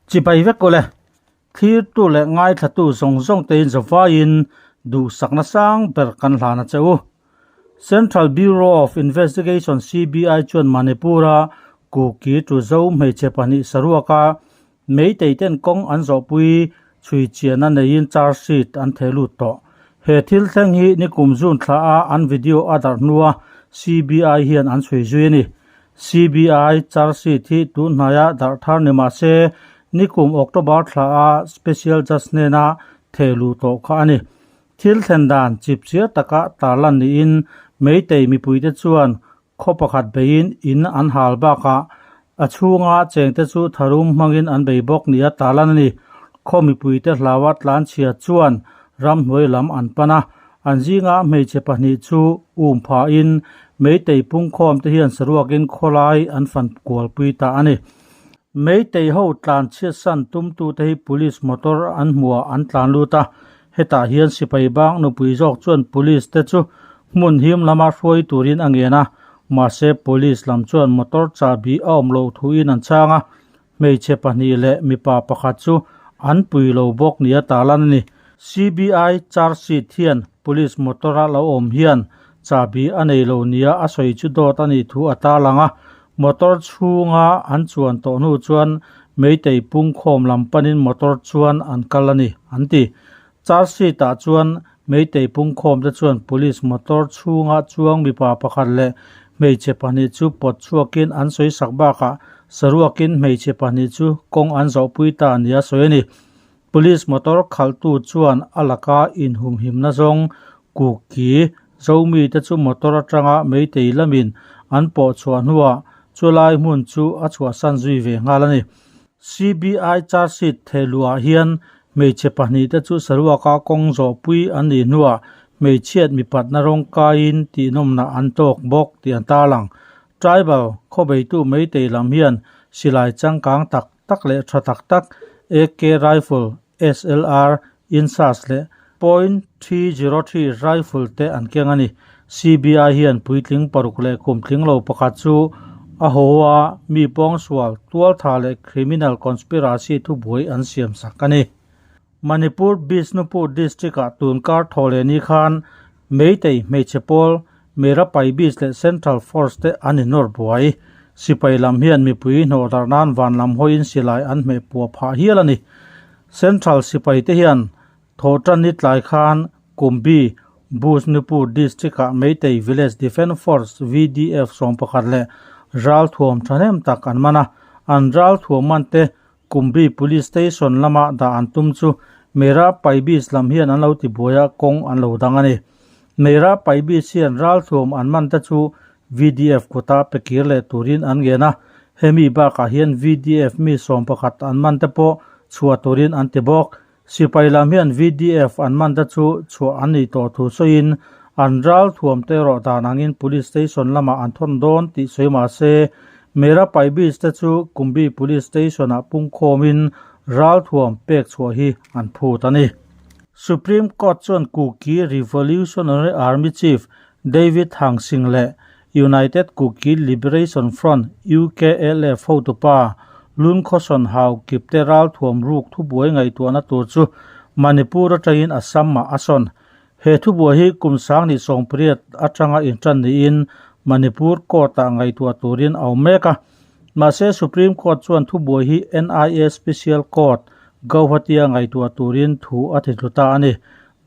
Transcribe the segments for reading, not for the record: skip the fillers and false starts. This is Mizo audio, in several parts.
Chibai vek ule, thlirtu leh ngaithlatu zawng zawng tein zavaiin duhsakna sang ber kan hlan a che u. Central Bureau of Investigation, CBI, chuan Manipur-a Kuki Tuzo hmeichhe pahnih saruaka Meitei ten kawng an zawhpui chhui chianna neiin charge sheet an theh lut tawh. He thil thleng hi nikum June thla a an video a darh hnua CBI hian an chhui zui a ni. CBI charge sheet hi tun hnaia darh thar ni mah se nikum October thla a Special Judge hnena theh luh tawh kha a ni. Thil thlen dan chip chiar taka tarlan niin Meitei mipuite chuan Khaw pakhat beiin in an hal bakah a chhunga chengte chu tharum hmangin an bei bawk nia tarlan a ni. Khaw mipuite hlaua tlanchhia chuan ramhnuai lam an pan a, an zinga hmeichhe pahnih chu um phahin Meitei pungkhawmte hian saruakin khawlai an fan kualpui ta a ni. Meitei ho tlanchhiat san tumtute hi police motor an hmuhah an tlan lut a, Hetah hian sipai bang nupui zawk chuan police te chu hmun him lama hruai turin a ngen a, mahse police lam chuan motor chahbi a awm loh thuin an chhang a, hmeichhe pahnih leh mipa pakhat chu an pui lo bawk nia tarlan a ni. CBI charge sheet hian police motor a lo awm hian chahbi a nei lo nia a sawi chu dawt a nih thu a tarlang a, motor chhunga an chuan tawh hnu chuan Meitei pungkhawm lam panin motor chuan an kal a ni, an ti. Charge sheet ah chuan Meitei pungkhawm te chuan police motor chhunga chuang mipa pakhat leh hmeichhe pahnih chu pawt chhuakin an sawi sak bakah saruakin hmeichhe pahnih chu kawng an zawhpui ta nia sawi a ni. Police motor khalhtu chuan a laka inhumhimna zawng Kuki Zomi te chu motor atanga Meitei lamin an pawh chhuah hnuah chulai hmun chu a chhuahsan zui ve nghal a ni. CBI charge sheet thehluah hian hmeichhe pahnih te chu saruaka kawng zawhpui an nih hnuah hmeichhiat mipatna rawng kaiin tihnawmna an tawk bawk tih an tarlang. Tribal khawbeitu Meitei lam hian silai changkang tak tak leh tha tak tak AK rifle, SLR, INSAS leh Point 303 rifle te an keng a ni. CBI hian puitling paruk leh kum tling lo pakhat chu a haw a, mi pawngsual, tualtha leh criminal conspiracy thubuai an siam sak a ni. Manipur Bishnupur district-ah tunkar thaw leh ni khan Meitei hmeichhe pawl Mera Paibis leh Central Force te an inawr buai. Sipai lam hian mipui hnawh darh nan van lam hawiin silai an hmeh puah phah hial a ni. Central sipai te hian thawhtan ni tlai khan Kumbi, Bushnupur district-ah Meitei Village Defence Force, VDF, 11 leh ralthuam thahnem tak an man a. An ralthuam man te Kumbi Police Station lama dah an tum chu Mera Paibis lam hian an lo ti buai a, kawng an lo dang a ni. Mera Paibis hian ralthuam an man te chu VDF kuta pe kir leh turin an ngen a, hemi bakah hian VDF mi 11 an man te pawh chhuah turin an ti bawk. Sipai lam hian VDF an man te chu chhuah an nih tawh thu sawiin an ralthuam te erawh dan angin Police Station lamah an thawn dawn tih sawi mah se, Mera Paibis te chu Kumbi Police Station ah pungkhawmin ralthuam pek chhuah hi an phut a ni. Supreme Court chuan Kuki Revolutionary Army Chief David Hangsing leh United Kuki Liberation Front, UKLF, hotupa Lunkhawsawn Hau Kipte ralthuam ruk thubuai ngaihtuahna tur chu Manipur atangin Assam-ah a sawn. He thubuai hi kum sang 18 atanga intan niin Manipur Court-ah ngaihtuah turin a awm mek a. Mahse Supreme Court chuan thubuai hi NIA Special Court, Guwahati-a ngaihtuah turin thu a titlu ta a ni.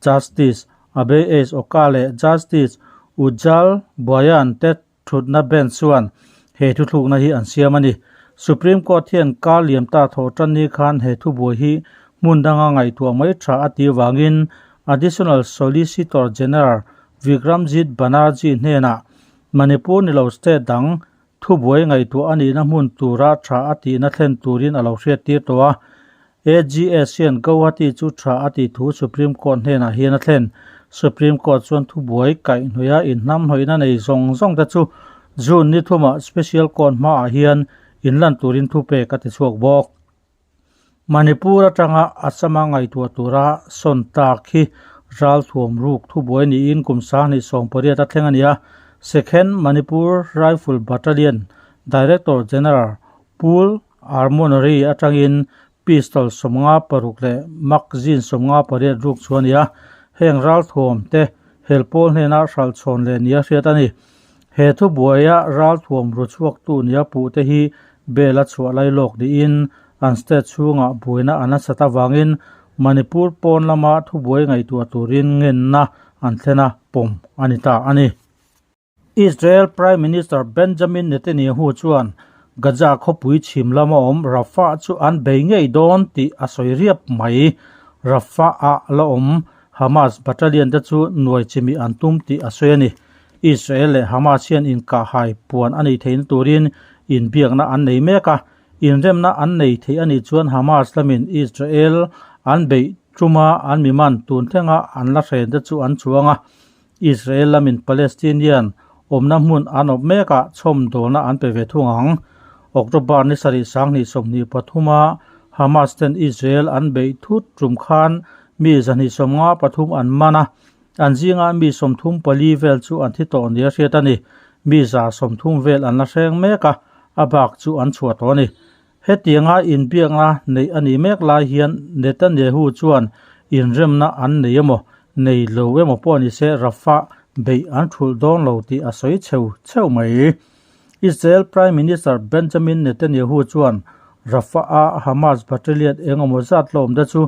Justice Abhay S. Oka leh Justice Ujjal Bhuyan te thutna bench chuan he thuthlukna hi an siam a ni. Supreme Court hian kar liam ta thawh tan ni khan he thubuai hi hmun danga ngaihtuah mai tha a tih avangin Additional Solicitor General Vikramjit Banerjee hnenah Manipur ni lo state dang Thubuai ngaihtuah a nihna hmun tura tha a tihna thlen turin a lo hriattir tawh a. AGS hian Guwahati chu tha a tih thu Supreme Court hnenah hian a thlen. Supreme Court chuan thubuai kaihhnawih a inhnamhnawihna nei zawng zawng te chu June ni thumah Special Court hmaah hian inlan turin thupek a ti chhuak bawk. Manipur atanga Assam-a ngaihtuah tura sawn tak hi ralthuam ruk thubuai niin kum 2018 a thleng a ni a. Second Manipur Rifle Battalion Director General Pul Armonary atangin Pistol 56 leh magazine 58 ruk chu a ni a, heng ralthuam te helpawl hnena hralh chhawn leh nia hriat a ni. He thubuaia ralthuam ru chhuaktu nia puh te hi bail a chhuah lai lawk niin an state chhungah buaina an a sat avangin Manipur pawn lama thubuai ngaihtuah turin ngenna an thlen a pawm a ni ta a ni. Israel Prime Minister Benjamin Netanyahu chuan Gaza khawpui chhim lama awm Rafah chu an bei ngei dawn tih a sawi riap mai. Rafah-ah la awm Hamas battalion te chu nuai chimih an tum tih a sawi a ni. Israel leh Hamas hian inkahhai puan a neih theihna turin inbiakna an nei mek a, inremna an nei theih a nih chuan Hamas lamin Israel an beih tuma an miman tun thlenga an la hren te chu an chuang a. Israel lamin Palestinian awmna hmun an awp mekah chhawmdawlna an pe ve thung ang. October ni sarih sanghnih sawmhnih pathuma Hamas ten Israel an beih thut tum khan mi zahnih sawmnga pathum an man a, an zingah mi sawmthum pali vel chu an thi tawh nia hriat a ni. Mi za sawmthum vel an la hreng mek a, a bak chu an chhuah tawh a ni. Hetianga inbiakna neih a nih mek lai hian Netanyahu chuan inremna an nei emaw, nei lo emaw pawh ni se Rafah beih an thulh dawn lo tih a sawi cheu cheu mai. Israel Prime Minister Benjamin Netanyahu chuan Rafah-a Hamas battalion eng emaw zat hlawmte chu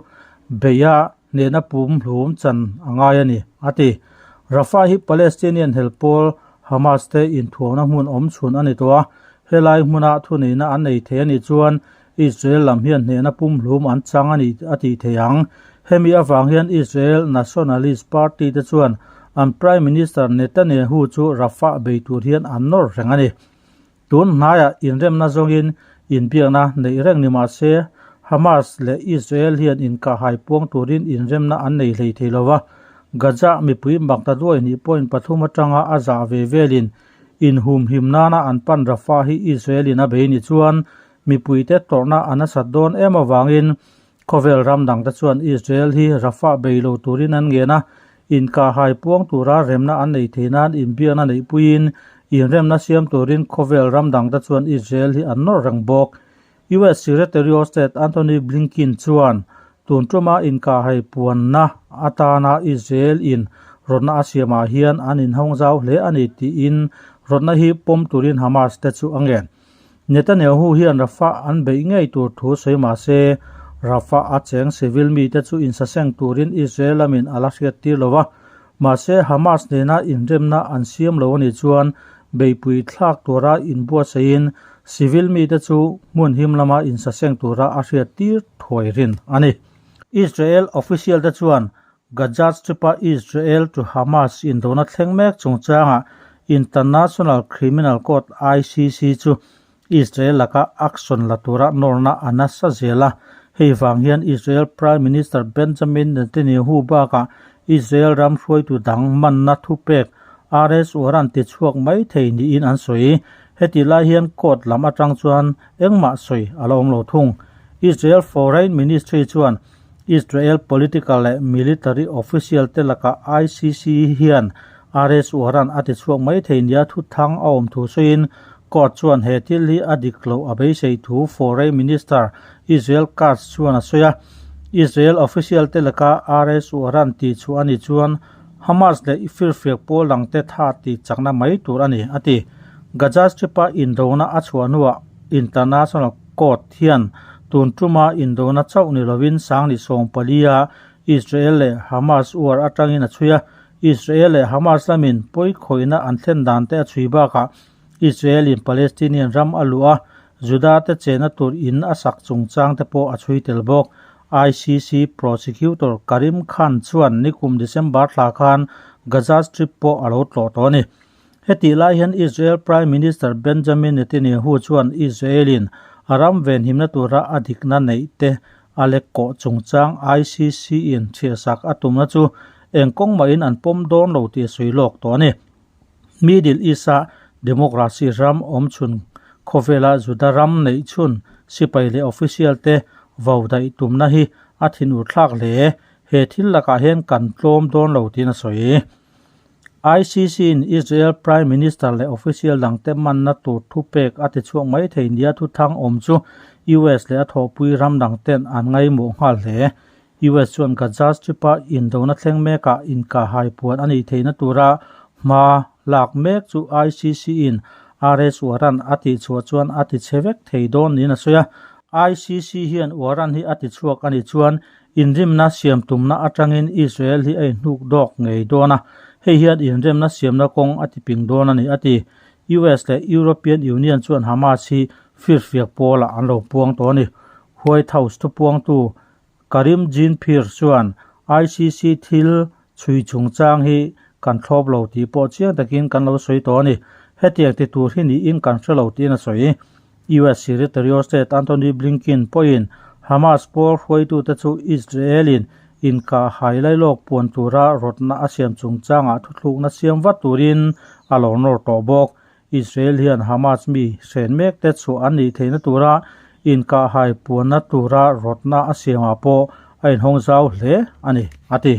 beiha hnehna pumhlum chan a ngai a ni, a ti. Rafah hi Palestinian hel pawl Hamas te inthuamna hmun awm chhun a ni tawh a, helai hmuna thuneihna an nei thei a nih chuan Israel lam hian hnehna pumhlum an chang a ni a tih thei ang. Hemi avang hian Israel Nationalist Party te chuan an Prime Minister Netanyahu chu Rafah bei tur hian an nawr reng a ni. Tun hnaiah inremna zawngin inbiakna neih reng ni mah se, Hamas leh Israel hian inkahhai puang turin inremna an nei hlei thei lo va, Gaza mipui makta duai hnih point pathum atanga a zah ve velin inhumhim nana an pan Rafah hi Israel-in a bei ni chuan mipuite tawrhna a nasat dawn em avangin Khawvel ram dangte chuan Israel hi Rafah bei lo turin an ngen a, inkahhai puang tura remna an nei thei nan inbiakna neihpuiin inremna siam turin khawvel ram dangte chuan Israel hi an nawr reng bawk. US Secretary of State Antony Blinken chuan tun tuma inkahhai puanna atana Israel in rawtna a siamah hian an inhawng zau hle a ni tiin rawtna hi pawm turin Hamas te chu a ngen. Netanyahu hian Rafah an beih ngei tur thu sawi mah se, Rafah a cheng civil mite chu insaseng turin Israel lamin a la hriattir lo va, mahse Hamas nena inremna an siam lo a nih chuan beihpui thlak tura inbuatsaihin civil mite chu hmun him lama insaseng tura a hriattir thuai rin a ni. Israel official te chuan Gaza Strip-a Israel to Hamas indona thleng mek chungchangah International Criminal Court, ICC, chu Israel laka action la tura nawrna a nasa zel a. Hei vang hian Israel Prime Minister Benjamin Netanyahu bakah Israel ram hruaitu dang manna thupek RS warrant tichhuak mai thei niin an sawi. Heti lai hian court lam atang chuan engmah sawi a la awm lo thung. Israel Foreign Ministry chuan Israel political leh military official te lakah ICC hian arrest warrant a tichhuak mai thei nia thuthang a awm thu sawiin court chuan he thil hi a dik loh a beisei thu Foreign Minister Israel Katz chuan a sawi a. Israel official te laka arrest warrant tihchhuah a nih chuan Hamas leh firfiak pawl dangte tha tih chakna mai tur a ni, a ti. Gaza Strip-a indona a chhuah hnuah International Court hian tun tuma indona chauh ni lovin sangni sawm palia Israel leh Hamas uar atangin a chhui a. Israel leh Hamas lamin pawi khawihna an thlen dan te a chhui bakah Israel-in Palestinian ram a luh a, Juda te chena tur in a sak chungchang te pawh a chhui tel bawk. ICC Prosecutor Karim Khan chuan nikum December thla khan Gaza Strip pawh a lo tlawh tawh a ni. Hetih lai hian Israel Prime Minister Benjamin Netanyahu chuan Israel-in a ram venhimna tura a dikna neih te a lek kawh chungchang ICC-in chhiahsak a tumna chu eng kawng mahin an pawm dawn lo tih a sawi lawk tawh a ni. Middle East-a democracy ram awm chhun khawvela Juda ram neih chhun sipai leh official te vau daih tumna hi a thinur thlak hle. He thil lakah hian kan tlawm dawn lo tiin a sawi. ICC-in Israel Prime Minister leh official dangte manna tur thupek a tichhuak mai thei nia thuthang awm chu US leh a thawhpui ram dang ten an ngaimawh nghal hle. US chuan Gaza Strip-a indona thleng mekah inkahhai puan a nih theihna tura hma lak mek chu ICC-in arrest warrant a tihchhuah chuan a tichhe vek thei dawn niin a sawi a. ICC hian warrant hi a tichhuak a nih chuan inrimna siam tumna atangin Israel hi a inhnuk dawk ngei dawn a, hei hian inremna siamna kawng a tiping dawn a ni, a ti. US leh European Union chuan Hamas hi firfiak pawlah an lo puang tawh a ni. White House thupuangtu Karim Jean-Pierre chuan ICC thil chhui chungchang hi kan thlawp lo tih pawh chiang takin kan lo sawi tawh a ni. Hetiang ti tur hi niin kan hre lo tiin a sawi. US Secretary of State Antony Blinken pawhin Hamas pawl hruaitute chu Israel-in inkah hai lailawk puan tura rawtna a siam chungchangah thuthlukna siam vat turin a lo nawr tawh bawk. Israel hian Hamas mi hren mekte chhuah an nih theihna tura inkah hai puanna tura rawtna a siamah pawh a inhawng zau hle a ni, a ti.